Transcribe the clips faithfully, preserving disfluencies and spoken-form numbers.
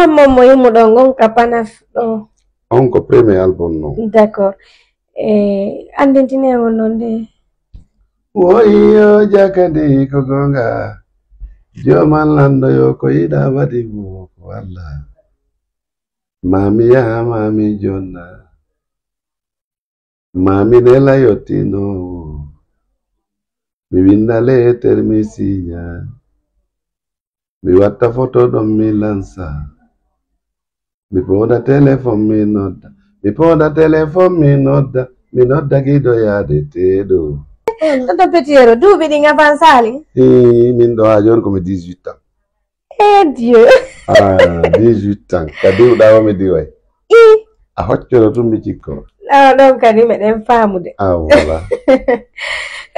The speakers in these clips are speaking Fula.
Moom mo yimmuɗon on ka panaf ɗo. On ko premier album non. D'accord. E andintine on non de. Woyo jakadi ko gonga. Joman lando yo ko yiɗa waɗi mo ko Allah. Mami ya mami jonna. Mami nela yottino. Mi winda letter mi sinya. Mi watta foto ɗon mi lansa. Mi pooda telefon mi nodda. Mi pooda telefon mi nodda. Mi nodda giɗo yaade teeɗo. Tonton Petit Yero, duuɓi ɗi ngaban sali? Ii, min ɗo haa jooni ko mi dix-huit ans. Eh Dieu. Ah, dix-huit ans. Ka diwɗa o mi diway. I. A hoccoro tun mi cikko. Ah, donc, kadi meɗen faamude. Ah, voilà.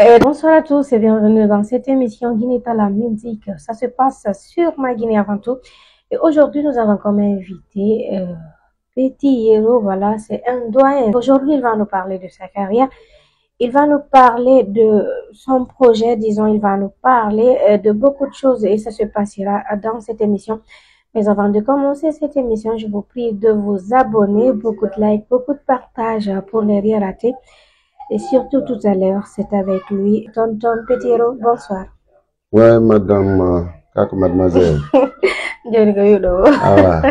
Euh, bonsoir à tous et bienvenue dans cette émission Guinée Talent Musique. Ça se passe sur Ma Guinée avant tout. Et aujourd'hui, nous avons comme invité euh, Petit Yero. Voilà, c'est un doyen. Aujourd'hui, il va nous parler de sa carrière. Il va nous parler de son projet, disons, il va nous parler euh, de beaucoup de choses et ça se passera dans cette émission. Mais avant de commencer cette émission, je vous prie de vous abonner, beaucoup de likes, beaucoup de partages pour ne rien rater. Et surtout tout à l'heure, c'est avec lui, Tonton Petit Yero. Bonsoir. Ouais, madame, euh, kako mademoiselle. Joni ko wiɗo o. Awa.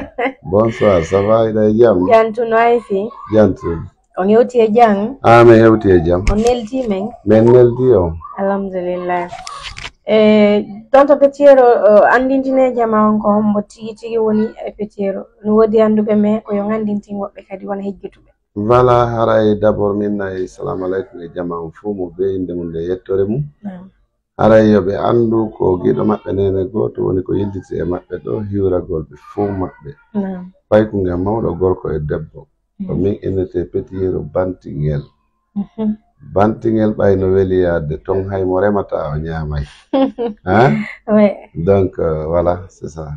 Bonsoir, ça va, iɗa e jam? Jantu no ay fi? Jantu. On hewti e jam? Ah, mi hewti e jam. On neldi men? Min neldi on. Alhamdulillah. E tonton Petit Yero, andintine jama on ko hombo tigi tigi woni e Petit Yero. No wodi anduɓe men ko yo andintin woɓɓe kadi wona hejjutuɓe. Voilà, haray d'abord min nay salamu aleykum e jama on fuu mo be inde mum nde yettore mum. Naam. Haray yo ɓe anndu ko giɗo maɓɓe neene gooto woni ko yiltiti e maɓɓe ɗo hiwragol ɓe fow maɓɓe. Naam. Paykungel mawɗo gorko e debbo. Ko min innete Petit Yero Bantingel. Mhm. Bantingel ɓay no weli yaadde ton hay mo remata o ñaamay. Hein? Ouais. Donc, euh, voilà, c'est ça.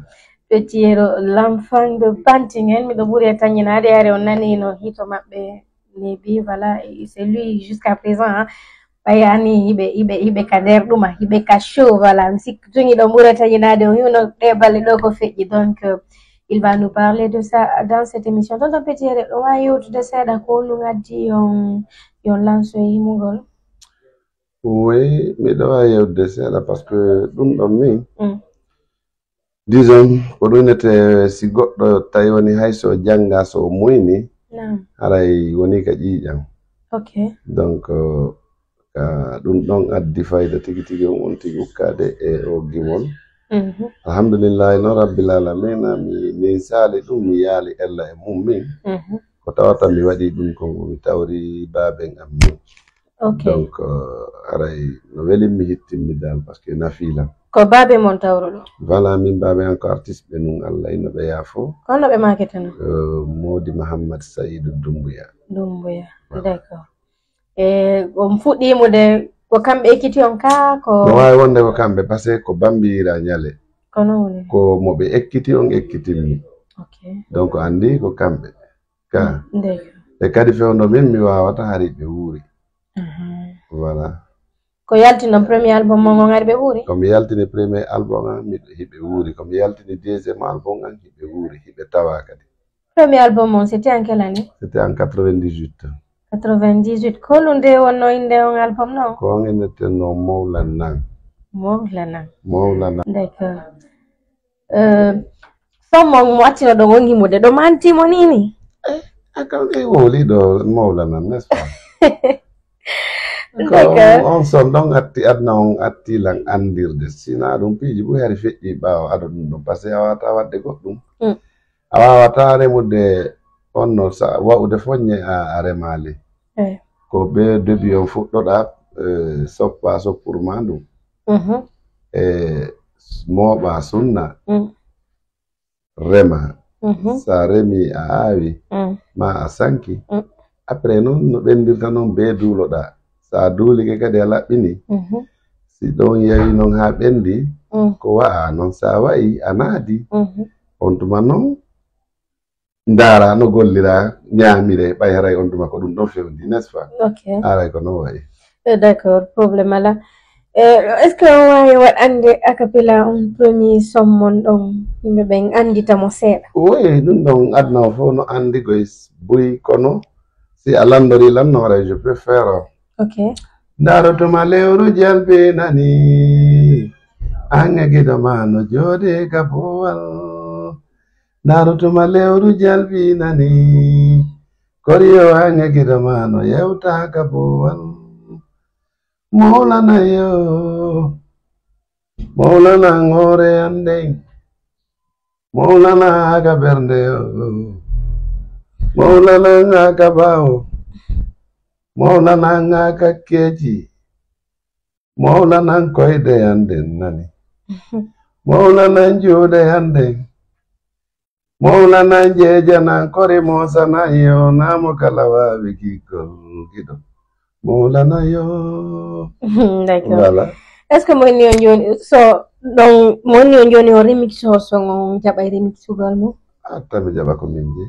Petit Yero, l'enfant de Bantingel, miɗo ɓuri e tañinaade, hari on nani no hito maɓɓe. Maybe, voilà, et c'est lui jusqu'à présent, hein. Ɓay ani hiɓe hiɓe hiɓe ka nder ɗuma, hiɓe ka show, voilà. Mi sikki tun hiɗo ɓurata yinaade on hiwno ɗe balle ɗo ko feƴƴi. Donc euh, il va nous parler de ça dans cette émission. Tonton Petit Yero, ɗo waawi yewtude seeɗa ko honɗum addi on yon lanso e himugol? Oui, miɗo waawi yewtude seeɗa parce que ɗum ɗon min. Mm. Disons, ko ɗum innete si goɗɗo tawi woni hay so jannga so o muyni, Naam. Haray woni ka ƴiiƴam. Ok. Donc, euh, ka ɗum ɗon addi fayda tigi tigi on, on tigi ukkaade e o gimol. Mhm. Alhamdulillahi no Rabbil Alamina, mi ninsaali ɗum, mi yaali ella e mum min. Mhm. Ko tawata mi waɗi ɗum kon, mi tawri baaben am min. Ok. Donc, euh, haray no welimmi hittimmi dal, parce que nafiilam. Ko baabe mon tawruɗo? Voilà, min baabe an ko artiste ɓe nun Allah ino ɓe yaafo. Ko honno ɓe maaketeno? Euh, Modi Mahammad Saïdou Doumbouya. Doumbouya. Voilà. D'accord. E on fuɗɗiimude ko kamɓe ekkiti on ka ko? No waawi wonde ko kamɓe, parce que ko bambiira ñale. Ko non woni? Ko mo ɓe ekkiti on ekkitinmi. Ok. Donc, andi ko kamɓe. Ka. Ndeyka. E kadi fewndo min mi waawata hari ɓe wuuri. Mhm. Voilà. Ko yalti non premier album mon on hari ɓe wuuri? Ko mi yaltini premier album an, mi, hiɓe wuuri. Ko mi yaltini deuxième album an, hiɓe wuuri. Hiɓe tawa kadi. Premier album on, c'était en quelle année? C'était en quatre-vingt-dix-huit. Quatre-vingt-dix-huit. Ko honɗum nde wonno innde on album non? Ko on inneteno Mawla Nan. Mawla Nan. Mawla Nan. D'accord. Eh, son mon mo attino ɗon on himude ɗo manti mo nini? Eh, a kam kay woli ɗo Mawla Nan, n'est-ce pas? Ko on, on son ɗon atti adna on atti lan andirde. Sina ɗum piiji ɓuri hari feƴƴi ɓaawo ado ɗum ɗon. Parce que a wata wadde goɗɗum. Mm. A wawata remude on no sa wa'ude foññe a, a remaali. Eh. Ko be début on fuɗɗoɗa, eh, soppa soppuru ma ndun. Mhm. E mooɓa sunna. Mm. Rema. Mhm. Sa remi a aawi, mm, ma a sanki. Mm. Après non no ɓendirta non be duuloɗa. Sa duulike kadi a laɓɓini. Mhm. Si ɗon yawi non ha ɓendi, mm, ko wa'a non sa wa'i a naadi. Mhm. On tuma non ndaara no gollira, ñaamire, ɓay haray on tuma ko ɗum ɗon fewndi, n'est-ce pas? Ok. Haray ko non wa'i. Eh, d'accord, problème ala. Eh, est-ce que on waawi waɗande a cappella on premier son mon ɗon, yimɓe ɓen anndita mo seeɗa? Oui, ɗum ɗon aduna o fof no anndi koye buy, kono si a lanndori lan no waɗa, je peux faire. Ok. Ndaaro tuma lewru jalbinani, ange giɗo ma no jooɗi ka buwal. Ndaaro tuma lewru jalbinani, koriyo ange giɗo ma no yewta ka buwal. Mawlana yo, Mawlana ngoore an ndey. Mawlana haa ka ɓernde yo. Mawlana haa ka ɓaawo. Mawlana haa ka keeci. Mawlana koyɗe an ɗen nani. Mawlana juuɗe an ɗen. Mawlana jeejana kore mosana yo namo kala waawi giggol giɗo. Mawlana yo. D'accord. Voilà. Est-ce que mo inni on joni so ɗon mo inni on joni o remix o son on jaɓay remix ugol mo? Atta mi jaɓa ko min je.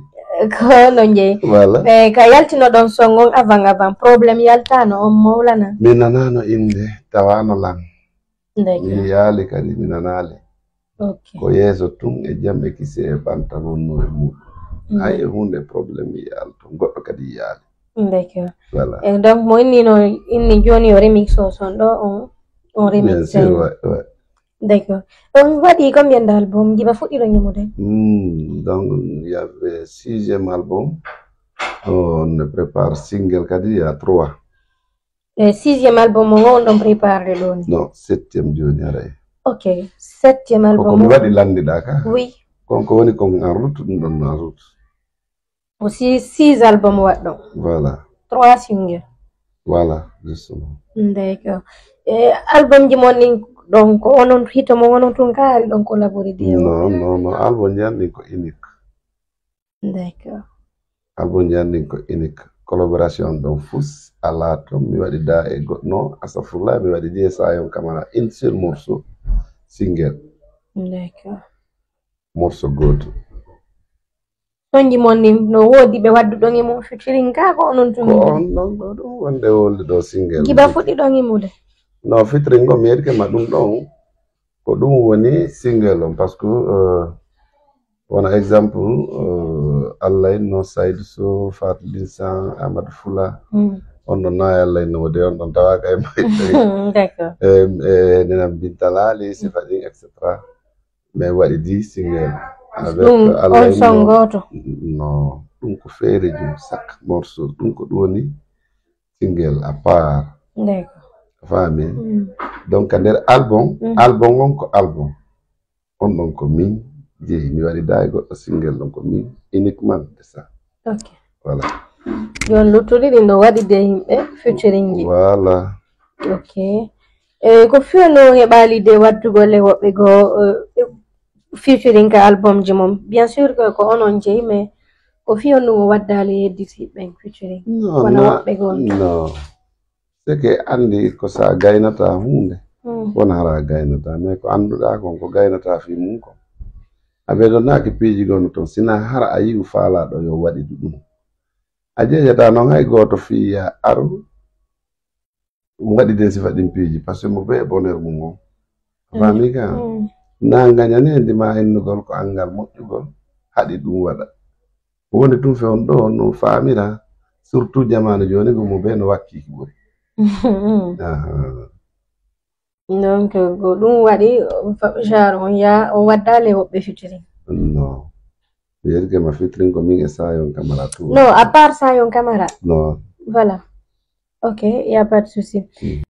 Ko no je. Voilà. E ka yaltino ɗon son on avant avant problème yaltano on Mawlana. Mi nanano inde tawano lan. Mi yaali kadi mi nanaali. Ok. Ko yeeso tun e jam e kise e ɓanta wonno e muɗum. Hay e hunde problème yiyaali ton goɗɗo kadi yiyaali. D'accord. Voilà. E donc mo inni no inni joni o remix o son ɗo on on remix. Bien sûr, ouais, ouais. D'accord. On waɗi combien d'album jiba fuɗɗiɗo ñamude? Hmm, donc il y avait sixième album. On ne prépare single kadi il y a trois. E sixième album mo on ɗon préparde ɗo ni? Non, septième joni aray. Ok. Septième album koko mi waɗi landiɗa ka. Oui. Kon ko woni kon en route ɗum ɗon no en route. O si six album waɗɗon? Voilà. Trois single? Voilà, justement. D'accord. E album ji mon ɗin ɗon ko onon hito mo onon tun ka hari ɗon collaboré de? Non non non, album ji an ɗin ko unique. D'accord. Album ji an ɗin ko unique. Collaboration ɗon fus ala ton mi waɗi da e goɗɗo non, astafurlah, mi waɗi di e Sayon Camara, une seule morceau single. D'accord. Morceau gooto. Sonji mon ɗin no woodi ɓe wadduɗon e mum featuring ka ko onon tun? Ko on ɗon ɗo ɗum wonde wolde ɗo single. Jiba fuɗɗiɗon e mude? No, featuring ngo mi yeɗike ma ɗum ɗon. Ko ɗum woni single on, parce que euh, wona exemple euh, Allah inno Saydou Sow, Fatou Binsan, Amadou Foula. Mm. On ɗon nayi Allah inno wode on ɗon tawaka e mayde. D'accord. E e nenam Bintalali, Sifa ɗin, et cetera. Mais waɗi di single. Avec ɗum Allah on son inno gooto? Non, ɗum ko feere jum chaque morceau, ɗum ko ɗum woni single à part. D'accord. A faami? Mm. Donc ka nder album, mm, album on ko album. On ɗon ko min jeyi, mi waɗi da e goɗɗo single ɗon ko min uniquement de ça. Ok. Voilà. Joni luttuɗi ɗin ɗo waɗi de yimɓe featuring ji. Voilà. Ok. E ko fiyo no heɓali de waddugol e woɓɓe goo e featuring ka album ji mum? Bien sûr que ko onon jeyi mais ko fiyo no waddali e hedditi ɓen featuring? Non, wona woɓɓe goo? Non. C'est que anndi ko sa gaynata huunde, mm, wona hara a gaynata, mais ko annduɗa kon ko gaynata fii mum kon. A ɓeydonnaaki piiji gonno ton, sina hara a yi'u faalaɗo yo waɗidu ɗum. A jeejata noon hay gooto fii ya aru waɗi den sifa ɗin piiji, parce que mo bee bonheur mum on. A faami ka? Mm. Na ngañani hendi ma innugol ko anngal moƴƴugol haɗi ɗum waɗa. Woni ɗum fe on ɗo no faamira, surtout jamaanu jooni ngo mo bee no wakkiki ɓuri. Aha. Donc ko ɗum waɗi genre on ya o waddale woɓɓe featuring? Non. Mi yeɗike ma featuring ko min e Sayon Camara tout. Non, à part Sayon Camara. Non. Voilà. Ok, y a pas de souci. Mm.